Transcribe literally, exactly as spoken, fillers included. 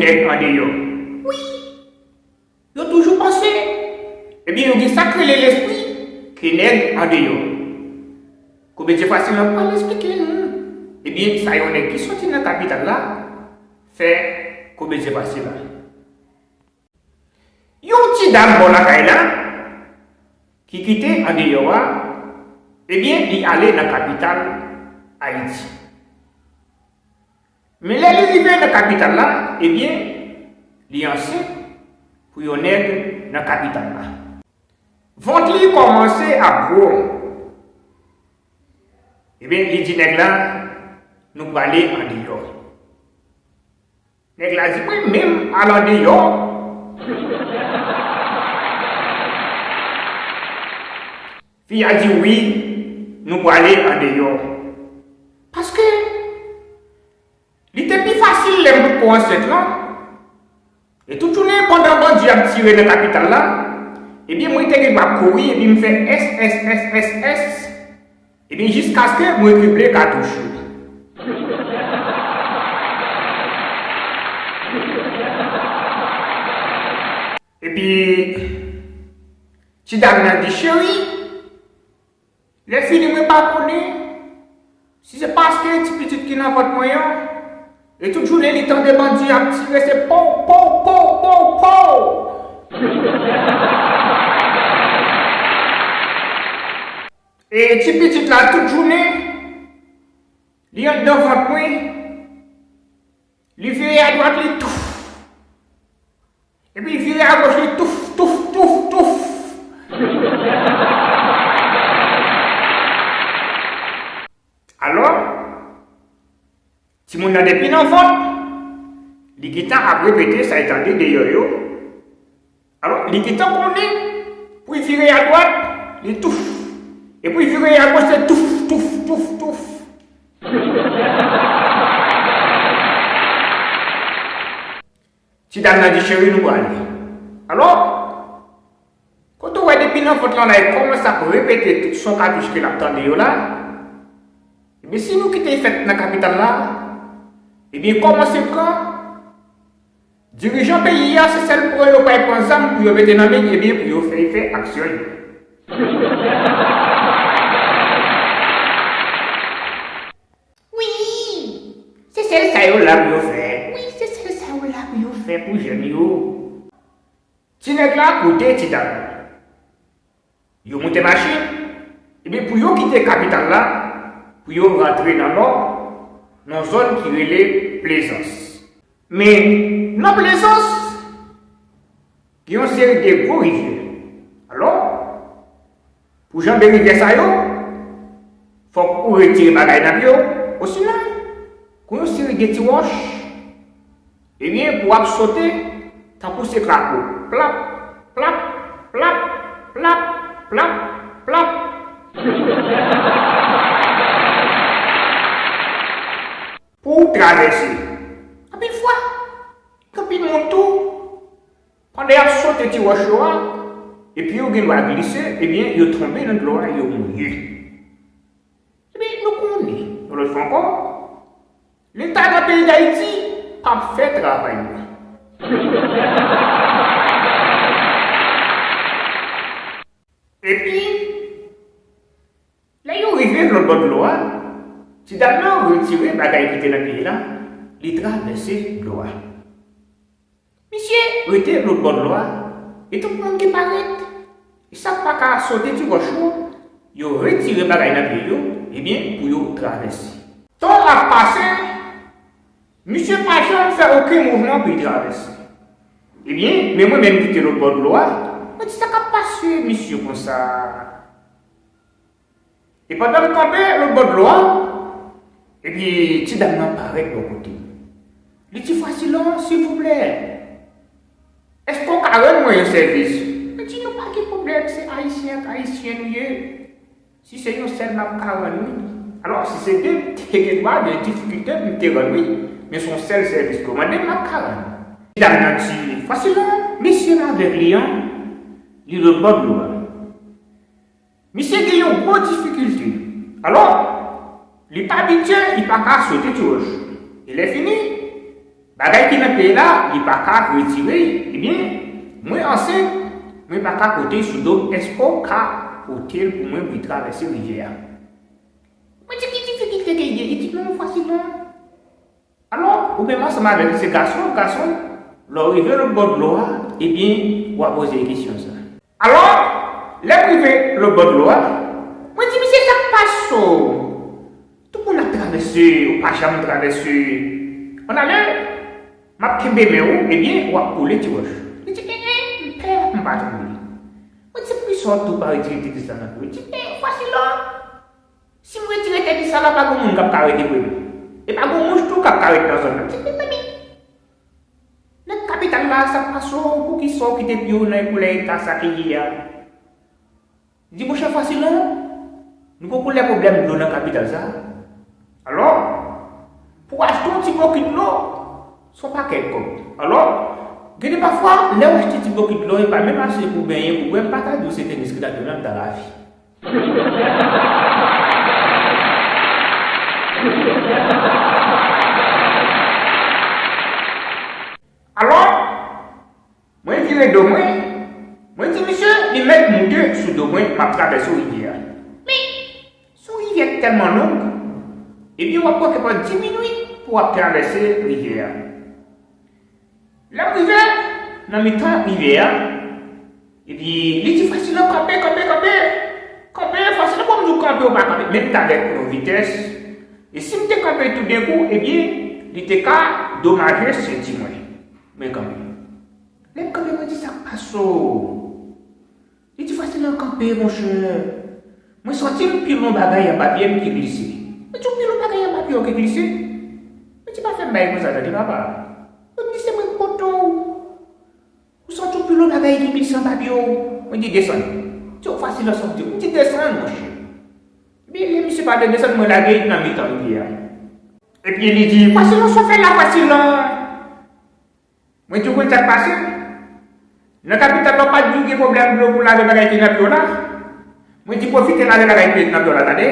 Nèg andeyò. Wi. Yo toujou panse. Ebyen, yo gen sa k rele lespri ke nèg andeyò. Komedyen Fasil lan pral esplike nou. Ebyen, sa yon nèg ki soti nan kapital la fè Komedyen Fasil la. Yon ti dam bò lakay la, ki kite andeyò a, ebyen, li ale nan kapital Ayiti. Men lè li rive nan kapital la, ebyen, li ansent pou yon nèg nan kapital la. Vant li kòmanse ap gwo. Ebyen, li di nèg la, "Nou prale andeyò." Nèg la di, "Mwen menm al andeyò?" Fi a di, "Wi, nou prale andeyò." Paske li te pi fasil lè m potko ansent lan. E tout jounen pandan bandi ap tire nan kapital la, ebyen mwen te gen dwa kouri epi m fè S, S, S, S, S, ebyen jiskaske mwen rekible katouch yo. Epi ti dam nan di, "Cheri, lè fini mwen pa konnen si se paske ti pitit ki nan vant mwen an, e tout jounen li tande bandi ap tire se pow, pow, pow, pow, pow." E ti pitit la tout jounen, li anndan vant mwen, li vire adwat li touf. Epi vire agoch li touf, touf, touf, touf. Alò, timoun nan depi nan vant, li gentan ap repete sa l tande deyò yo. Alò, li gentan konnen pou l vire adwat, li touf. E pou l vire agoch, se touf, touf, touf, touf. Ti dam nan di, "Cheri, nou prale." Alò, kote w wè depi nan vant lan la, li kòmanse ap repete tout son katouch ke l ap tande yo la, ebyen, si nou kite l fèt nan kapital la, ebyen, kòmanse pran dirijan peyi a, se sèl pran yo pral pran zam pou yo mete nan men l, ebyen, pou yo fè l fè aksyon yo. Wi, se sèl sa yo la pou yo fè. Wi, se sèl sa yo la pou yo fè pou jèn yo. Ti nèg la koute ti dam nan. Yo moute machin, ebyen pou yo kite kapital la, pou yo rantre nan nò, nan zòn ki rele Plezans. Men nan Plezans, gen yon seri de gwo rivyè. Alò, pou janbe rivyè sa yo, fòk ou retire bagay nan pye w, osinon, gon yon seri de ti wòch, ebyen, pou w ap sote, tankou se krapo. Plap, plap, plap, plap, plap, plap. Pou w travèse. Anpil fwa, gen anpil moun tou, pandan y ap sote ti wòch yo a, epi yo gen dwa glise, ebyen, yo tonbe nan dlo a, yo mouye. Ebyen, nou konnen, yon lòt fwa ankò, Leta nan peyi Dayiti p ap fè travay li. Epi, lè yo rive lòt bò dlo a, ti dam nan retire bagay ki te nan pye l la, li travèse dlo a. Misye rete lòt bò dlo a, e tout moun ki parèt, e sa k pa ka sote ti wòch yo, yo retire bagay nan pye yo, ebyen, pou yo travèse. Tan ap pase, misye pa janm fè okenn mouvman pou l travèse. Ebyen, men mwen menm ki te lòt bò dlo a, mwen di, "Sa k ap pase misye konsa?" E pandan m kanpe lòt bò dlo a, epi ti dam nan parèt bò kote m. Li di, "Fasil, silvouplè, èske w ka rann mwen yon sèvis?" Mwen di, "Nou pa gen pwoblèm, se Ayisyen ak Ayisyèn nou ye. Si se yon sèl, m ap ka rann wi. Alò, si se de, m te gen dwa gen difikilte pou m te rann wi. Men se yon sèl sèvis ke w mande m, m ap ka rann." Ti dam nan di, "Fasil, mesye m avèk li an, li lòt bò dlo a." Misye gen yon gwo difikilte. Alò, li pa abitye, li pa ka sote ti wòch. E lè fini, Bagay ki nan pye la, li pa ka retire, ebyen, mwen ansent, mwen pa ka pote l sou do m, èske w ka pote l pou mwen pou li travèse rivyè a? Mwen di ki difikilte ke l ye, li di non, fasil non. Alò, ou menm ansanm avèk li, se gason, gason, lè w rive lòt bò dlo a, ebyen, w a poze kesyon sa. Alò, lè m rive lòt bò dlo a, mwen di misye sa k pase w. Tout moun ap travèse, ou pa janm travèse. Ann ale, m ap kenbe men w, ebyen, w ap koule ti wòch. Li di, en, en, m pè, m pa janm koule. Mwen di, poukisa w tou pa retire ti kristal nan pye w? Li di, en, fasil non. Si m retire tèt li, sa la pa gen moun k ap ka rete pre m. E pa gen mouch tou k ap ka ret nan zòn nan. Ti mezanmi, nèg kapital la, sa k pase w, poukisa w kite pye w nan koulè eta sa ke l ye a? Di monchè fasil non, nou gon koulè pwoblèm dlo nan kapital sa. Alò, pou w achte yon ti bokit dlo, se yon pakèt kòb. Alò, gen de pafwa, lè w achte ti bokit dlo, e pa menm ase pou benyen, pou bwè, m pa ta di w se tenis ki ta dlo nan ta lavi. Alò, mwen vire do mwen, mwen di misye, li mèt moute sou do mwen, m ap travèse rivyè a. Men, se yon rivyè k tèlman long, ebyen w ap manke pran dis minit pou w ap travèse rivyè a. Lè m rive nan mitan rivyè a, epi li di fasil non, kanpe, kanpe, kanpe. Kanpe, fasil non, pou m di w kanpe ou pa kanpe. Men m t avèk yon vitès. E si m te kanpe toudenkou, ebyen, li te ka domaje senti mwen. Men kanpe. Lè m kanpe, mwen di sa k pase w? Li di fasil non, kanpe, monchè. Mwen santi m pile yon bagay anba pye m ki glise. Mwen di w pile yon bagay anba pye w ki glise? Mwen di pa fè m bagay konsa tande papa. Mwen di se mwen k pote w. Ou santi w pile yon bagay ki glise anba pye w? Mwen di desann. Di w fasil non sa w di. Mwen di desann monchè. Epi lè misye pale desann mwen lage nan mitan rivyè a. Epi li di fasil non sa w fè la fasil non. Mwen di w konn sa k pase? Nan kapital la w pa t di w gen pwoblèm dlo pou w lave bagay ki nan pye w la? Mwen di pwofite lave bagay ki nan pye w la tande.